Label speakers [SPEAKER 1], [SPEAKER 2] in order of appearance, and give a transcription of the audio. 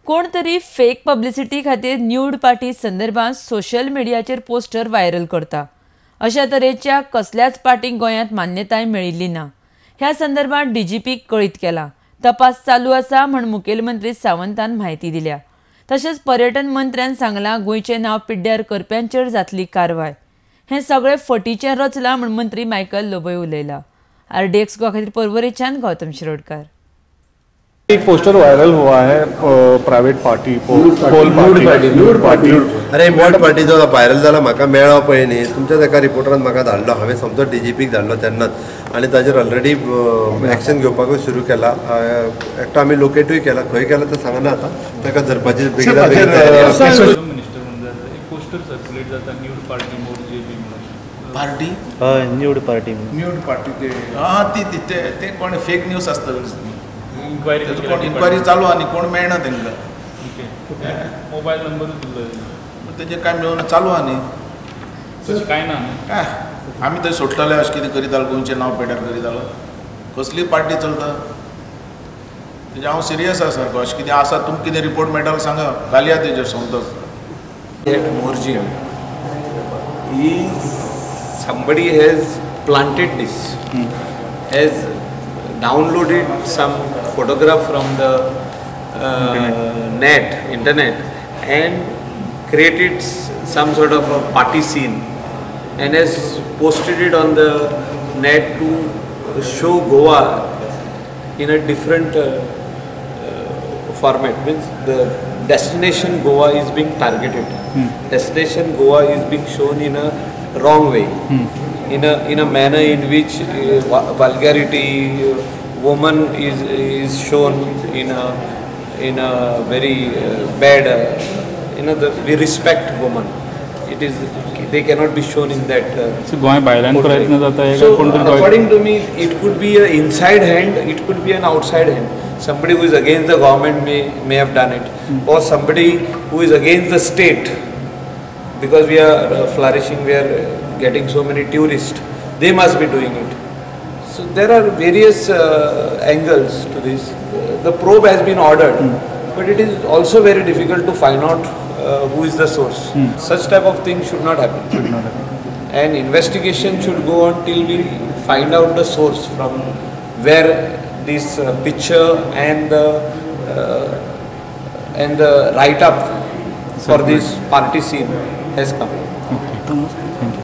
[SPEAKER 1] कोण तरी fake publicity खातीर न्यूड पार्टी संदर्भात सोशल मिडियाचेर पोस्टर व्हायरल करता. अशा तरेच्या कसल्याच पार्टीक गोंयांत मान्यताय मेळिल्ली ना. ह्या संदर्भात डीजीपीक कळीत केला. तपास चालू आसा म्हूण मुखेलमंत्री सावंतान म्हायती दिल्या. तशेंच पर्यटन मंत्र्यान सांगलां गोंयचें नांव पिड्ड्यार करप्यांचेर जातली कारवाय. हें सगळें फटीचें रचलां म्हूण मंत्री मायकल लोबोय उलयला. आरडीएक्स गोवा खातीर पर्वरेच्यान गौतम शिरोडकर.
[SPEAKER 2] एक पोस्टर वायरल हुआ है private party pole party nude party.
[SPEAKER 3] अरे न्यूड पार्टी जो व्हायरल जाला म्हाका मेळ्ळो पळय न्ही तुमच्याच एका रिपोर्टरान म्हाका धाडलो. हांवें समजो डीजीपीक धाडलो तेन्नाच आनी ताजेर ऑलरेडी एक्शन घेवपाकूय सुरू केला. एकटो आमी लोकेटूय केला, खंय केला तें सांगना आतां, ताका धरपाची बेगीन बेगीन तयारी आसा.
[SPEAKER 4] पोस्टर सर्क्युलेट जाता न्यूड पार्टी मोरजे बी
[SPEAKER 5] पार्टी.
[SPEAKER 6] हय न्यूड पार्टी
[SPEAKER 5] न्यूड पार्टी ते हां ती ते कोण फेक न्यूज आसता. इन्क्वायरी चालू आनी कोण मेळना तांकां.
[SPEAKER 4] मोबायल नंबरूच दिल्लो
[SPEAKER 5] तेजें काय मेळना चालू आनी
[SPEAKER 4] तशें कांय ना.
[SPEAKER 5] काय आमी थंय सोडटले अशें कितें करीतालो गोंयचें नांव पेड्यार करीतालो. कसली पार्टी चलता तेजें हांव सिरियस आसा सारको. अशें कितें आसा तुमकां कितें रिपोर्ट मेळटा सांगा घालया तेजेर सोमतोच.
[SPEAKER 7] At Morjim is somebody has planted this, has downloaded some photograph from the internet and created some sort of a party scene and has posted it on the net to show Goa in a different format. Means the destination Goa is being targeted. Destination Goa is being shown in a wrong way. In a manner in which vulgarity, woman is shown in a very bad. We respect woman. It is they cannot be shown in that.
[SPEAKER 4] So Goa भायल्यान प्रयत्न जाता.
[SPEAKER 7] So according to me, it could be an inside hand, it could be an outside hand. Somebody who is against the government may have done it, or somebody who is against the state, because we are flourishing, we are getting so many tourists, they must be doing it. So there are various angles to this. The probe has been ordered, but it is also very difficult to find out who is the source. Such type of thing should not happen.
[SPEAKER 4] Should not happen.
[SPEAKER 7] And investigation should go on till we find out the source from where this picture and the write-up for this party scene has come.
[SPEAKER 4] Okay.